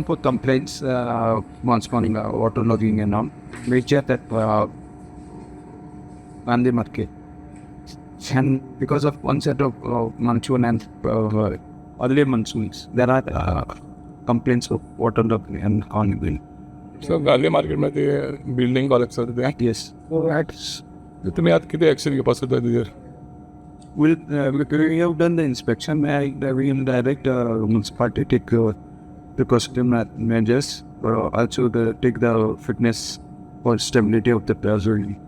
For complaints once morning water logging and all. Major that Gandhi Market. And because of onset of monsoon and early monsoons, there are complaints of water logging and on. So Gandhi मार्केटमध्ये building कॉलेक्स होते ते. Yes. That's तुम्ही आता किती action घेवपाक सोदता तेजेर? We have done the inspection. We will direct municipality take precautionary measures, also take the fitness for stability of the building.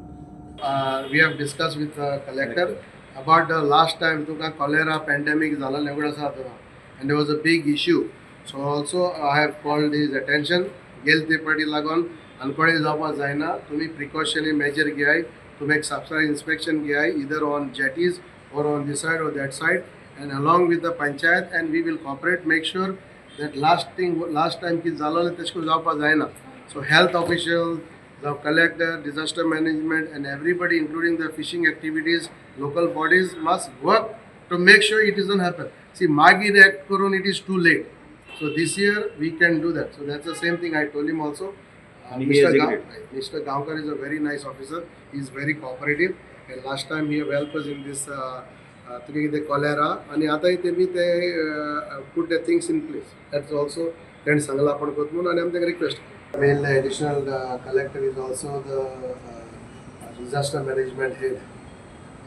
We have discussed with the collector about the last time तुका cholera pandemic जाला एवढं आसा तुका and there was a big issue. So also I have called his attention. गेल ते पाटी लागून अनकोडे जावपाक जायना. तुमी प्रिकॉशनरी मेजर घेयाय, तुमी एक सबसाय inspection घेयाय, either on jetties or on this side or that side, and along with the panchayat, and we will cooperate, make sure that last thing, last time कितें जालें तशें करून जावपाक जायना. So health official, the collector, disaster management, and everybody, including the fishing activities, local bodies must work to make sure it doesn't happen. See, मागीर act करून it is too late. So this year we can do that. So that's the same thing I told him also. And he has Mr. agreed. Mr. Gaonkar is a very nice officer. He is very cooperative. And last time he have helped us in this तुगे कितें cholera आनी आतांय तेमी ते put the things in place. That's also तेणें सांगलां आपूण करता म्हणून आनी आमी ताका request. Main additional collector is also the disaster management head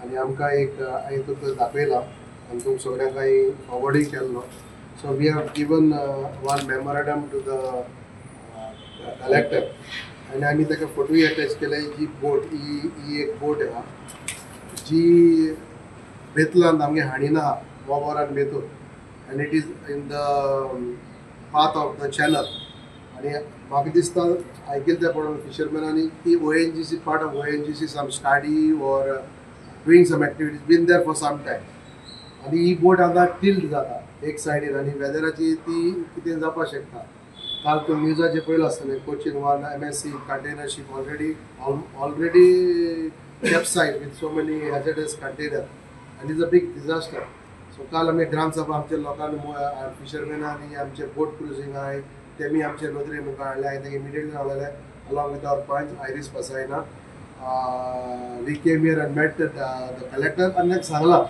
आनी आमकां एक हांवें तुमकां दाखयला आनी तुमकां सगळ्यांक हांवें फॉवर्डूय केल्लो. So we have given one memorandum to the collector आनी आमी ताका फोटोय अटॅच केले. जी बोट ही ही एक बोट आहा जी बेतलांत आमगे हाणीन आहा मोबोरान Betul and it is in the path of the channel. आनी म्हाका दिसता आयकले त्या पळोवन फिशरमॅनांनी की ONGC, part of ONGC, some study or doing some activities, been there for some time. आनी ही बोट आतां टिल्ट जाता एक सायडीन आनी वेदराची ती कितें जावपाक शकता. काल तूं न्यूजाचेर पळयलां आसतलें, Cochin one MSC container ship already capsize with so many hazardous container and is a big disaster. So काल आमी ग्रामसभा आमच्या लोकांनी, फिशरमॅनांनी, आमचे बोट क्रुजींग आहाय तेमी आमचे नदरे मुखार हाडले. हांवें तांकां इमिडिएटली सांगलेलें, along with our panch Iris Pasaina, we came here and met the collector आनी तांकां सांगलां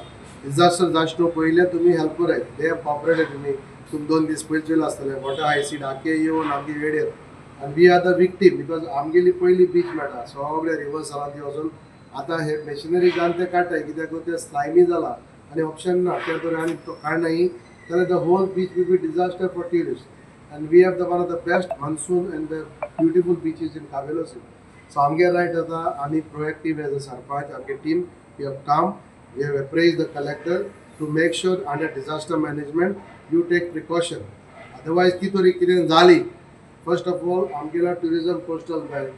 डिझास्टर जावचे पयलें तुमी हेल्प कराय. They have cooperated. तुमी तुमी 2 दीस पयलीं चोयलां आसतलें, मोठे आयसी डाके येवन आमगे वेळेर आनी we are the victim because आमगेली पयली बीच मेळटा सगळे रिवर्सलान ती वचून आतां हे मशिनरी घालून ते काडटाय कित्याक ते स्लायमी जाला आनी ऑप्शन ना ते तर आनी तो काडनाय जाल्यार the whole beach will be disaster for tourist. And we have the one of the best monsoon and the beautiful beaches in Cavelossim. So आमगे रायट जाता आमी प्रोएक्टीव एज अ सरपंच, आमगे team, we have come, we have appraised the collector to make sure under disaster management you take precaution. Otherwise ती तरी कितें जाली, first of all आमगेलो tourism coastal belt,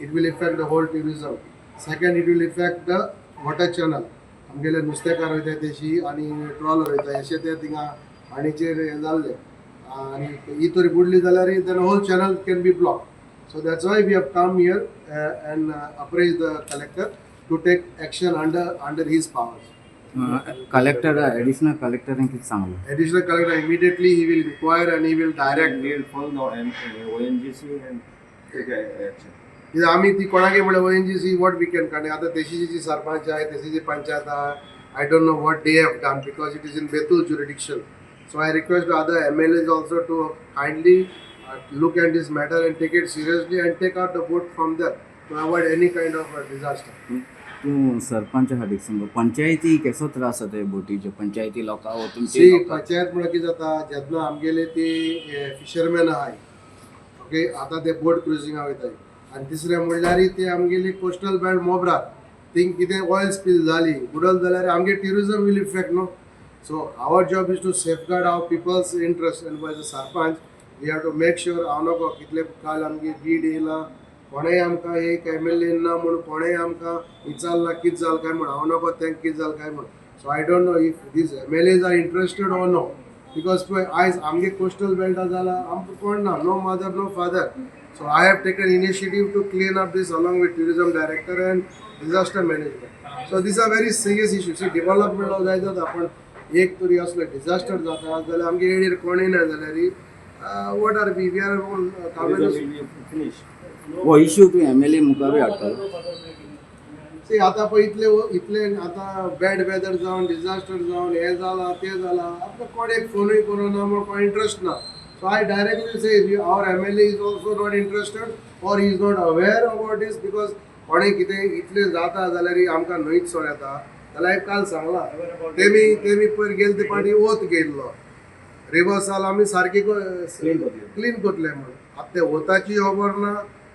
it will affect the whole tourism. Second, it will affect the water channel. आमगेले नुस्तेकार वयता तेशी आनी ट्रॉलर वयता अशे ते थिंगा हाणीचेर हें जाल्ले आनी ही तरी बुडली जाल्यार then whole channel can be block. So that's why we have come here and appraise the collector to take action under his powers. Collector, additional कलेक्टरान कितें सांगलें? Additional collector, immediately he will require and he will direct. We will follow the ONGC and take action. कित्याक आमी ती कोणाकय म्हणल्यार ONGC what we can काडून आतां तेशीची जी सरपंच आहाय, तेशीची पंचायत आहा, I don't know what they have done because it is in Betul jurisdiction. So I request other MLAs also to kindly look at this matter and take it seriously and take out the boat from there to avoid any kind of disaster. तूं सरपंच आहा Dixon, पंचायती केसो त्रास जाता बोटीचे? पंचायती लोकां वो तुमचे सी, लोकां? पंचायत म्हळ्यार कितें जाता, जेन्ना आमगेले ते फिशरमॅन आहाय, ओके, आतां ते बोट क्रुजिंगा वयताय आनी तिसरें म्हणल्यार ते आमगेली कोस्टल बेल्ट मोबरात थिंग कितें ऑयल स्पील जाली, बुडल जाल्यार आमगे ट्युरिजम will effect न्हू. So our job is to safeguard our people's interest, and as a sarpanch we have to make sure. हांव नको कितले काल आमगे बीड येयला, कोणेय आमकां एक एमएलए ना म्हूण कोणेय आमकां विचारला कितें जालें काय म्हूण. हांव नको तेंकां कितें जालें काय म्हूण. So I don't know if these MLAs are interested or no because पळय आयज आमगे कोस्टल बेल्टा जाला, आमकां कोण ना, no mother, no father. So I have taken initiative to clean up this along with tourism director and disaster management. So these are very serious issue. See, development जाय जाता, पण एक तरी असलो डिझास्टर जाता जाल्यार आमगे एडीर कोणूय ना जाल्यार What are we we are finish. हो इश्यू तूं एम एल ए मुखारूय हाडटलो? सी, आतां पळय इतले इतले आतां बॅड वेदर जावन, डिझास्टर जावन, हें जालां तें जालां, आतां कोण एक फोनूय करूं ना म्हण कोण इंट्रस्ट ना. So I directly say our MLA is also not interested or he is not aware about this, because कोणें कितें इतलें जाता जाल्यार आमकां न्हंयच सोड येता. जाल्यार हांवें काल सांगलां, तेमी तेमी पयर गेले ते पाटी वत गेल्लो रिवर्साल आमी सारकी क्लीन करतले म्हण. आतां ते वताची खबर ना,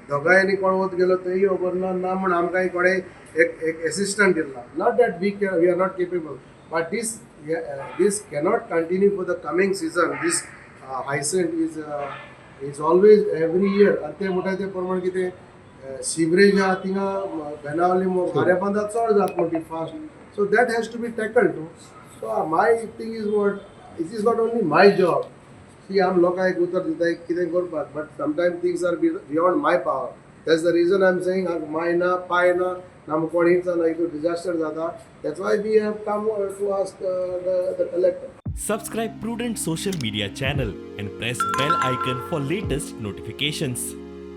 दोगांयनी कोण वत गेलो तेय खबर ना. ना म्हण आमकां कोणें एक एक एसिस्टंट दिला. Not that we are not capable, but this cannot continue for the coming season. This hyacinth is always every year. आनी ते म्हणटा ते प्रमाण कितें सिवरेज आहा थिंगा बेनावली खाऱ्या चड जाता म्हणटी fast, so that has to be tackled too. So my thing is what, it is not only my job. See, आम लोकांक उतर दिता कितें करपाक, but sometime things are beyond my power. That's the reason I am saying my ना पाय ना ना कोण ना हितून डिजास्टर जाता. That's why we have come to ask the collector. Subscribe Prudent Social Media channel and press bell icon for latest notifications.